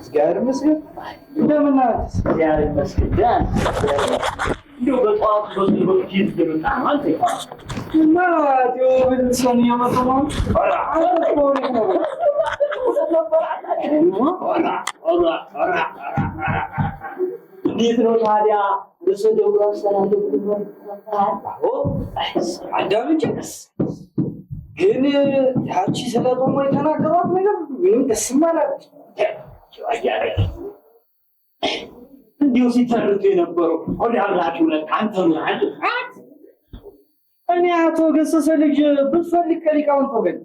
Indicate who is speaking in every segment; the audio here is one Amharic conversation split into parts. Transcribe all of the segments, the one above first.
Speaker 1: እግዚአብሔር ይመስገን። እንደምን ናት?
Speaker 2: እግዚአብሔር ይመስገን። እንደው በጠዋቱ በጉልበቱ የት እየመጣ ነው አንተ?
Speaker 1: እና ቤተክርስቲያን እየመጡ ነው።
Speaker 2: እንዴት ነው ታዲያ? እርሶ ደውለው አስተላለፉ?
Speaker 1: አዳምጬ ግን ያቺ ስለ ጦሞ የተናገሯት ነገር ምንም ደስም አላለች።
Speaker 2: እንዲሁ ሲተርቱ የነበረው ወደ አምላኪው ለካ አንተ ነው።
Speaker 1: እኔ አቶ ገሰሰ ልጅ ብትፈልግ ከሊቃውንት ወገን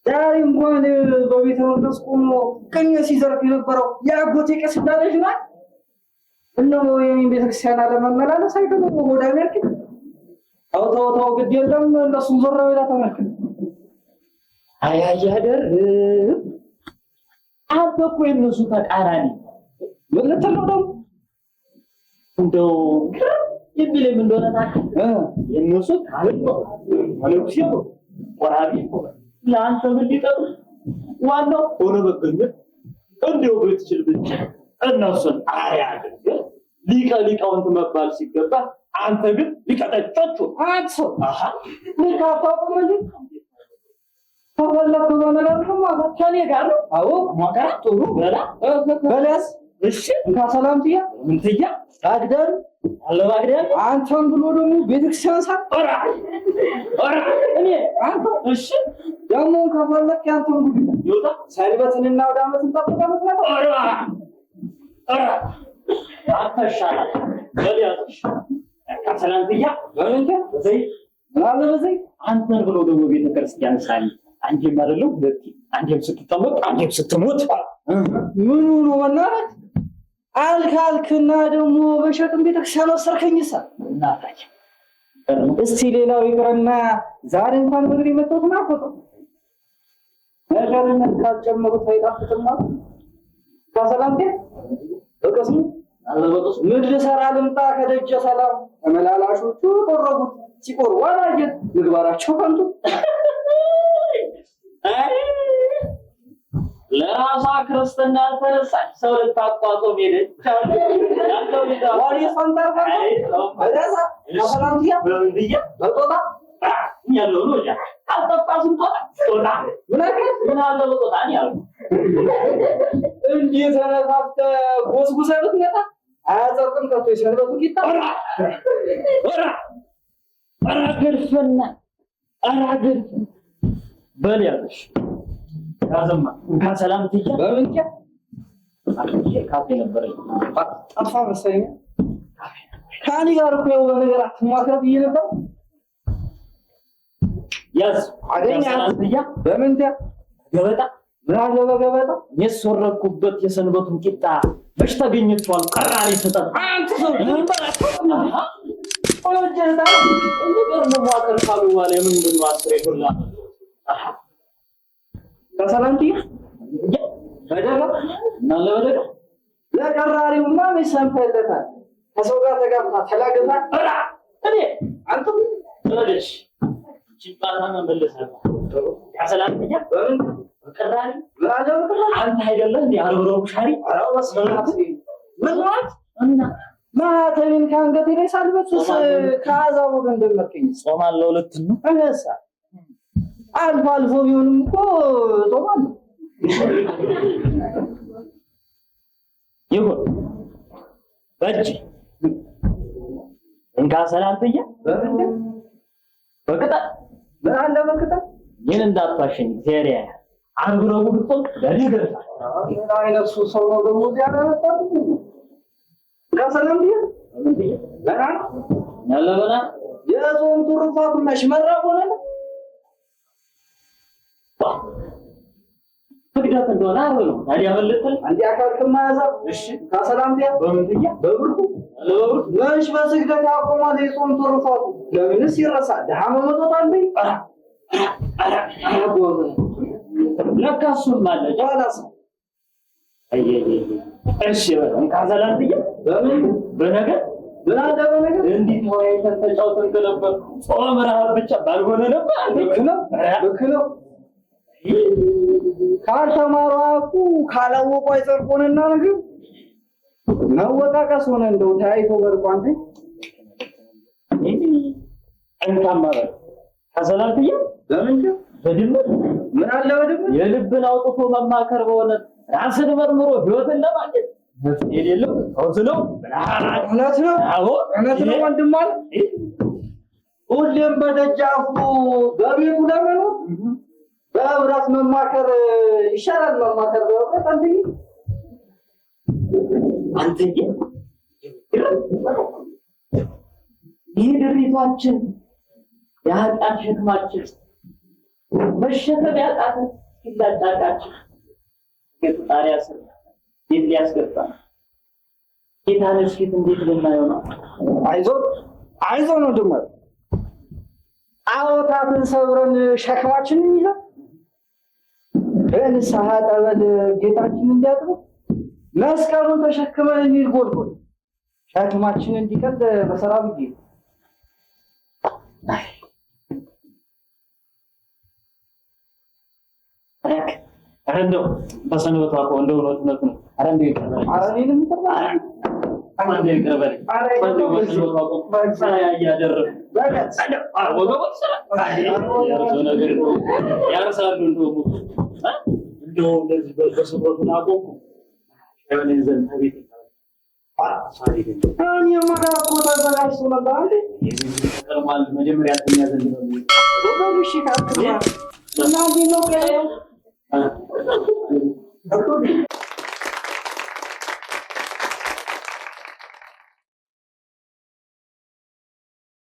Speaker 1: ዛሬ እንኳን በቤተ መቅደስ ቆሞ ቅኔ ሲዘርፍ የነበረው የአጎቴ ቄስ እንዳለች ናት። እነሆ የኔን ቤተክርስቲያን አለመመላለስ አይደለም ወደ አሜሪካ። ተው ተው ተው፣ ግድ የለም እነሱም ዞር ብላ ተመልከት።
Speaker 2: አይ አያደርም፣ አንተ እኮ የእነሱ ተቃራኒ።
Speaker 1: ምን ልትል ነው ደግሞ?
Speaker 2: እንደው ግርም የሚለኝ ምን እንደሆነ ታውቃለህ? የእነሱ ካህን ነው፣ መነኩሴ ነው፣ ቆራቢ ነው። ለአንተ ምን ሊጠቅም? ዋናው ሆነ መገኘት። እንደው ብትችል ብቻ እነሱን አርአያ አድርገህ ሊቀ ሊቃውንት መባል ሲገባ አንተ ግን ሊቀ ጠጮች
Speaker 1: አንተ ሰው ልክ አታውቅም እንዴ? ከፈለክ በነገር
Speaker 2: ከኔ ጋር ነው።
Speaker 1: አዎ
Speaker 2: ሞከራ ጥሩ በላ
Speaker 1: በለስ
Speaker 2: እሺ
Speaker 1: እንካ ሰላምትያ
Speaker 2: ምንትያ
Speaker 1: አግደም
Speaker 2: አለባግደም
Speaker 1: አንተም ብሎ ደግሞ ቤተክርስቲያን ሳ
Speaker 2: ኦራ ኦራ እኔ
Speaker 1: አንተ
Speaker 2: እሺ
Speaker 1: ደግሞ ከፈለክ ያንተም ጉድ
Speaker 2: ይውጣ
Speaker 1: ሰንበትንና ወደ ዓመትን ጠብቀህ የምትመጣው
Speaker 2: ኦራ ኦራ አንተ ይሻላል። በል ያዝሽ ከሰላምትያ
Speaker 1: በምንት
Speaker 2: በዘይ
Speaker 1: ምናለ በዘይ
Speaker 2: አንተን ብሎ ደግሞ ቤተክርስቲያን ሳሚ አንዴም አይደለም ሁለቴ፣ አንዴም ስትጠመቅ አንዴም ስትሞት።
Speaker 1: ምኑ ነው መናረት አልክ አልክና ደግሞ በሸቅም ቤተክርስቲያን ወሰርከኝሳ።
Speaker 2: እናታችን
Speaker 1: እስቲ ሌላው ይቅርና ዛሬ እንኳን በእግሬ መጣሁት ናፈቀው። ነገርነት ካልጨመሩት አይጣፍጥም አሉ። ከሰላምቴ በቅስሙ
Speaker 2: አለበቅሱ
Speaker 1: ምን ልሰራ ልምጣ ከደጀ ሰላም ተመላላሾቹ ቆረቡት ሲቆርቡ አላየን ምግባራቸው ከንቱ።
Speaker 2: አይ ለራሷ ክርስትና አልተነሳች ሰው ልታቋቁም ሄደች። ያንተው ሊቃ
Speaker 1: ወሬ ፈንታር ፈንታ በደሳ ከሰላምትያ
Speaker 2: በምንድያ
Speaker 1: በጦጣ
Speaker 2: ያለው ነው ያ ካልጠፋ ስንጦጣ ጦጣ
Speaker 1: ምን አልክ?
Speaker 2: ምን አለ በጦጣ ነው ያለው።
Speaker 1: እንዲህ ተነፋፍተህ ጎስጉሰህ ብትመጣ አያጸድቅም ከቶ የሰንበቱ ቂጣ።
Speaker 2: ኦራ ኦራ ኦራ ግርፍና ኦራ ግርፍና በል ያዘሽ ያዘማ እንኳን ሰላም ትያ
Speaker 1: በምንትያ
Speaker 2: ካፌ ነበረኝ
Speaker 1: ጠፋ መሰለኝ። ከእኔ ጋር እኮ ያው በነገር አትሟከር ብዬ ነበር።
Speaker 2: ያዝ
Speaker 1: አገኛት።
Speaker 2: ሰላም ትያ
Speaker 1: በምንትያ
Speaker 2: ገበጣ
Speaker 1: ምን አለ በገበጣ
Speaker 2: የሰረኩበት የሰንበቱን ቂጣ መች ታገኘችዋል? ቀራሪ ስጠት
Speaker 1: አንተ ሰው
Speaker 2: ነገር መዋቅር ካሉ በኋላ የምንድን ነው አስሬ ሁላ
Speaker 1: ከሰላምትያ በደጋ
Speaker 2: እና ለበደጋ
Speaker 1: ለቀራሪውማ መች ሰንፈለታል። ከሰው ጋር ተጋብታ ተላግታ
Speaker 2: ኧረ እኔ
Speaker 1: አንተ
Speaker 2: በለሽ ጭንቃታ መመለስ አለ ከሰላምትያ
Speaker 1: በምን
Speaker 2: በቀራሪ
Speaker 1: ምን አለ በቀራሪ
Speaker 2: አንተ አይደለህ እንዴ አርብረው ሻሪ
Speaker 1: ኧረ በስመ አብ ምን ማለት
Speaker 2: እና
Speaker 1: ማተቤን ከአንገቴ ላይ ሳልበጥስ ከአሕዛብ ወገን ደመርከኝ።
Speaker 2: ጾም አለው ልትል ነው?
Speaker 1: እኔሳ አልፎ አልፎ ቢሆንም እኮ ጾማለሁ።
Speaker 2: ይሁን በእጅ እንካ ሰላምትያ
Speaker 1: በምንድን
Speaker 2: በቅጠል
Speaker 1: ምን አለ በቅጠል
Speaker 2: ይህን እንዳትዋሸኝ እግዚአብሔር ያያል። ዓርብ ረቡዕ ብትጾም ለእኔ ይገርፋል።
Speaker 1: ምን አይነት ሰው ነው ደግሞ እዚያ ያመጣብኝ? እንካ ሰላምትያ
Speaker 2: በምንትያ
Speaker 1: በና
Speaker 2: ያለ በና
Speaker 1: የጾም ትሩፋት መሽመራ ሆነ።
Speaker 2: ስግደት እንደሆነ ዓርብ ነው። ታዲያ ምን ልትል?
Speaker 1: አንዲ አካል ከማያዛ
Speaker 2: እሺ
Speaker 1: ከሰላምትያ
Speaker 2: በምንትያ
Speaker 1: በብርኩ
Speaker 2: ያለ በብርኩ
Speaker 1: መች በስግደት ያቆማል የጾም ትሩፋቱ? ለምንስ ይረሳል? ድሃ መመጦት አለኝ።
Speaker 2: ኧረ ኧረ ኧረ ጎበዝ ለካ እሱም አለ።
Speaker 1: ኋላስ
Speaker 2: እሺ በል እንካ ሰላምትዬ።
Speaker 1: በምን
Speaker 2: በነገር
Speaker 1: ምን አለ በነገር
Speaker 2: እንዲህ ተወያይተን ተጫውተን ከነበር ጾም ረሃብ ብቻ ባልሆነ ነበር።
Speaker 1: ልክ ነው፣ ልክ ነው። ካልተማሩ አያውቁ ካላወቁ አይጸድቁንና ነገር መወቃቀስ ሆነ እንደው ተያይቶ በርቆ አንተ
Speaker 2: እንካማ በል ከሰላምትዬ።
Speaker 1: በምን
Speaker 2: በድምር
Speaker 1: ምን አለ በድምር
Speaker 2: የልብን አውጥቶ መማከር በሆነ ራስን መርምሮ ህይወትን ለማግኘት መፍትሄ የሌለው ፈውስ ነው።
Speaker 1: እውነት ነው፣
Speaker 2: አዎ
Speaker 1: እውነት ነው ወንድም አለ። ሁሌም በደጃፉ በቤቱ ለመኖር በህብረት መማከር ይሻላል። መማከር በህብረት አንተዬ
Speaker 2: አንተዬ ይህ ድሪቷችን የኃጢአት ሸክማችን መሸከም ያቃተን ሲላጫቃችን ጌቱ ጣሪያ ስር እንዴት ሊያስገባ ጌታንስ ፊት እንዴት ልናየው ነው?
Speaker 1: አይዞህ አይዞህ ነው ወንድም አለ። ጣዖታትን ሰብረን ሸክማችንን ይዘን በንስሐ ጠበል ጌታችንን እንዲያጥቡ መስቀሉን ተሸክመን እንሂድ ጎልጎል ሸክማችንን እንዲቀል በሰራዊት ጌታ።
Speaker 2: ኧረ እንደው በሰንበቷ እኮ እንደው እውነት እውነት ነው። ኧረ እንደው ይቅር በለኝ።
Speaker 1: ኧረ እኔንም ይቅር በለኝ።
Speaker 2: ኧረ እንደው ይቅር በለኝ።
Speaker 1: ኧረ
Speaker 2: እንደው በሰንበቷ እኮ ስራ እያደረግኩ
Speaker 1: በቀት
Speaker 2: ወገቦች ስራ ያርሰው ነገር እንደው ያርሳሉ። እንደው እኮ እንደው እንደዚህ በሰንበቱ አቆምኩ። የሆነ ዘንድ ከቤት
Speaker 1: እኔማ እኮ ተዘጋጅቶ ነበር አንተ።
Speaker 2: ቀድሟል። መጀመሪያ ተኛ ዘንድ ነው።
Speaker 1: በሉ እሺ ካልክማ እና እንዴት ነው ቀየው?